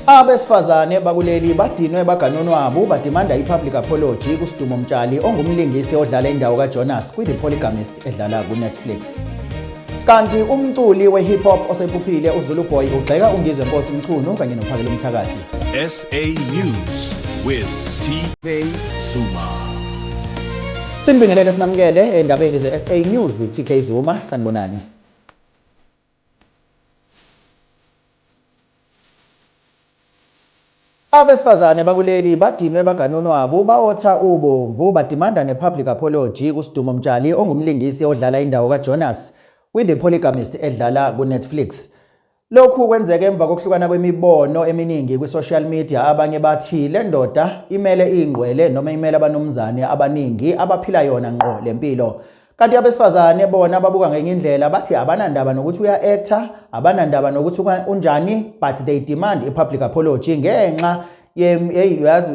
Abesifazane bakuleli badinwe baganonwabu badimanda i-public apology kuSidumo Mtshali ongumlingisi odlala indawo kaJonas kwi-The Polygamist edlala ku-Netflix. Kanti umculi we-hip hop osephuphile uZulu Boy ugxeka uNgizwe Nkosi Mchunu kanye noPhakela Umthakathi. SA News with TK Zuma. Sinibingelele sinamukele endabeni ze-SA News with TK Zuma. Sanibonani. Abesifazane bakuleli badinwe baganonwabu bawotha ubomvu badimanda ne-public apology kuSidumo Mtshali ongumlingisi odlala indawo kaJonas kwi-The Polygamist edlala ku-Netflix. Lokhu kwenzeke emva kokuhlukana kwemibono eminingi kwi-social media abanye bathi le ndoda imele iy'ngqwele noma imele abanumzane abaningi abaphila yona ngqo le mpilo. Kanti abesifazane bona babuka ngenye indlela bathi abanandaba nokuthi uya-actor, abanandaba nokuthi unjani but they demand i-public apology ngenxa hey uyazi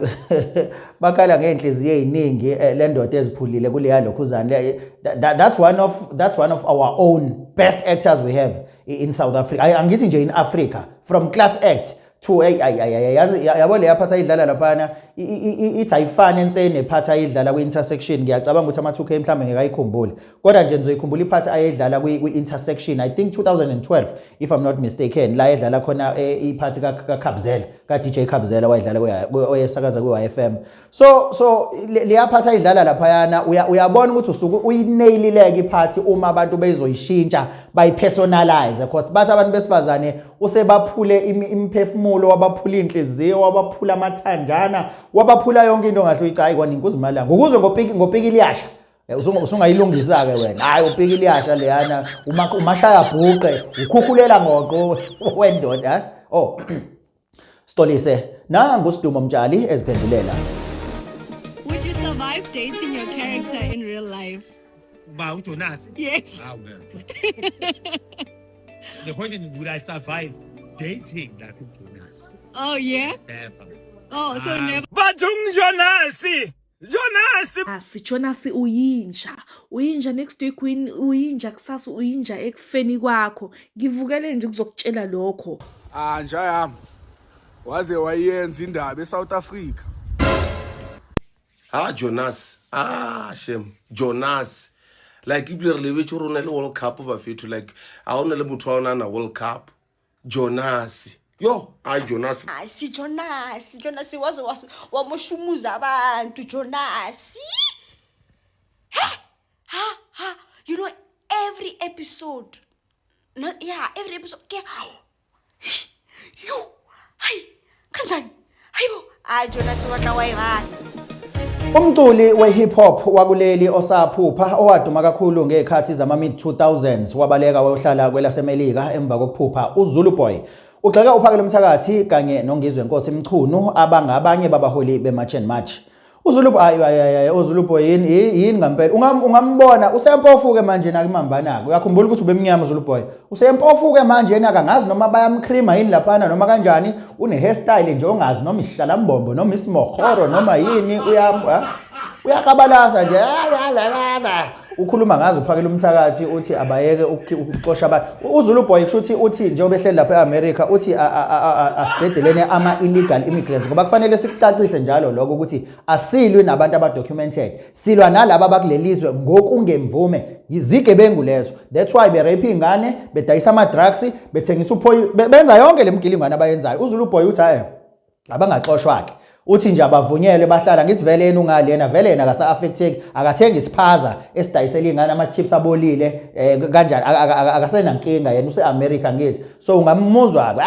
bakhala ngey'nhliziyo ey'ningi eh, le ndoda eziphulile kuleya lokhuzane that's one of our own best actors we have in South Africa. Angithi nje in Africa from class act to hey ay ay yazi yabo leya phatha idlala laphana ithi ayifani entseni nephatha ayidlala kwi-intersection. Ngiyacabanga ukuthi ama-2K mhlawumbe ngekayikhumbule kodwa nje nizoyikhumbula iphathi ayedlala kwi-intersection, I think 2012 if I'm not mistaken, la edlala khona eh, iphathi kaKhabzela ka-DJ Khabzela wayedlala oyesakaza kwi-YFM. So liyaphatha idlala laphayana, uyabona ukuthi usuke uyinailileke iphathi uma abantu bezoyishintsha bayipersonalize, because bathi abantu besifazane usebaphule imiphefumulo, wabaphula inhliziyo, wabaphula amathanjana, wabaphula yonke into ngahle uyicayi kwaningi kuzimalanga ukuzwe ngopiki ngopiki liyasha. Eh, usungayilungisa-ke wena, hhayi upiki liyasha leyana umashaya bhuqe ukhukhulela ngoqo wendoda eh? Oh, Sixolise, nangu Sidumo Mtshali eziphendulela. Would you survive dating your character in real life? Ba uJonas. Yes. Hawu The question is, would I survive dating like uJonas? Oh yeah. Never. Oh, so never. Bathung Jonas. Jonas. Asi Jonas uyinja. Uyinja next week uyinja kusasa uyinja ekufeni kwakho. Ngivukele nje ukuzokutshela lokho. Ah nja yami. Waze wayenza indaba eSouth Africa. Ah Jonas. Ah shem Jonas. Like ebile re lebetse gore o na le World Cup bafethu, like a o na le motho wa ona na World Cup. Jonas. Yo, ay Jonas. Asi Jonas, Jonas waze wamoshumuza abantu Jonas. Ha ha ha. You know every episode. Not yeah, every episode. Ke Yo. Hayi, kanjani? Hayibo, hayi Jonas watla wayibala. Umculi we-hip hop wakuleli osaphupha owaduma kakhulu ngezikhathi zama-mid 2000s wabaleka wayohlala kwelaseMelika emva kokuphupha uZulu Boy ugxeka uPhakela Umthakathi kanye noNgizwe Nkosi Mchunu abangabanye babaholi be-March and March. uZulu ayi ayi ayi uZulu Boy yini yini ngampela ungambona useyampofu ke manje nake imambana ke uyakhumbula ukuthi ubemnyama uZulu Boy useyampofu ke manje yena akangazi noma bayamcreama yini laphana noma kanjani une hairstyle nje ongazi noma isishalambombo noma isimohoro noma yini uyakabalasa nje ukhuluma ngazo uphakela umthakathi uthi abayeke ukuxosha abantu. UZulu Boy kusho ukuthi uthi njengoba ehleli lapha e-America uthi asidedelene ama-illegal immigrants ngoba kufanele sikucacise njalo lokho ukuthi asilwi nabantu aba-documented, silwa nalaba abakulelizwe ngokungemvume, yizigebengu lezo. That's why be-rape iy'ngane, bedayisa ama-drugs, bethengisa uphoyi, benza yonke le mgilingwane abayenzayo. UZulu Boy uthi hhayi abangaxoshwa-ke, uthi nje abavunyelwe bahlala ngithi vele yena ungalena vele yena akasa-affecteki, akathengi isiphaza esidayisela iy'ngane ama-chips abolile um kanjani, akasenankinga yena use-America ngithi. So ungamuzwa-ke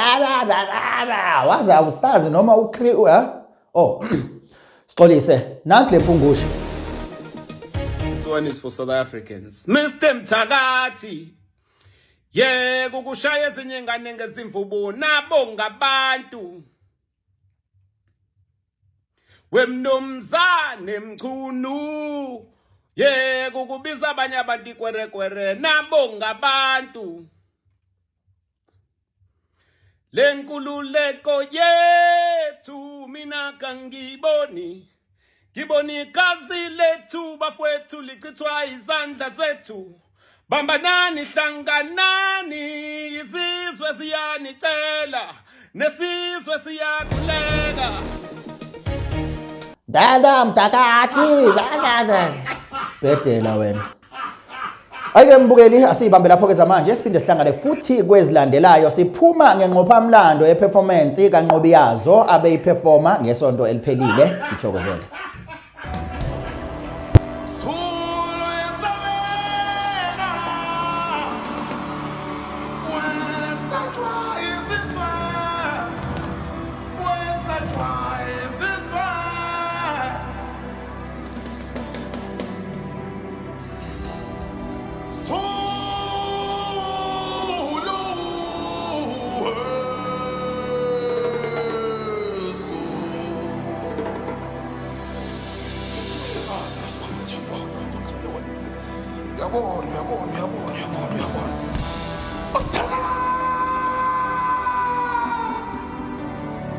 waze awusazi noma oh sixolise nansi le mpungushe. This one is for South Africans. Mr Mthakathi. Yeka ukushaya ezinye ingane ngezimvubu nabo ngabantu. Wemnumzane Mchunu. Yeka ukubiza abanye abantu ikwerekwere nabo ngabantu. Lenkululeko yethu mina kangiboni, ngibona igazi lethu bafowethu lichithwa izandla zethu. Bambanani, hlanganani, izizwe ziyanicela. Nesizwe siyakhuleka. Dada mtakaki, dada. Bhedela wena. Ayike mbukeli, asiyibambe lapho-ke zamanje, siphinde sihlangane futhi kwezilandelayo. Siphuma ngenqophamlando yeperformance kaNqobiyazo abeyiperforma ngesonto eliphelile. Ithokozele. Sthulu yesabeka, wesatshwa izizwe, wesatshwa izizwe. Sthulu, Yesu. Uyabona, uyabona, uyabona.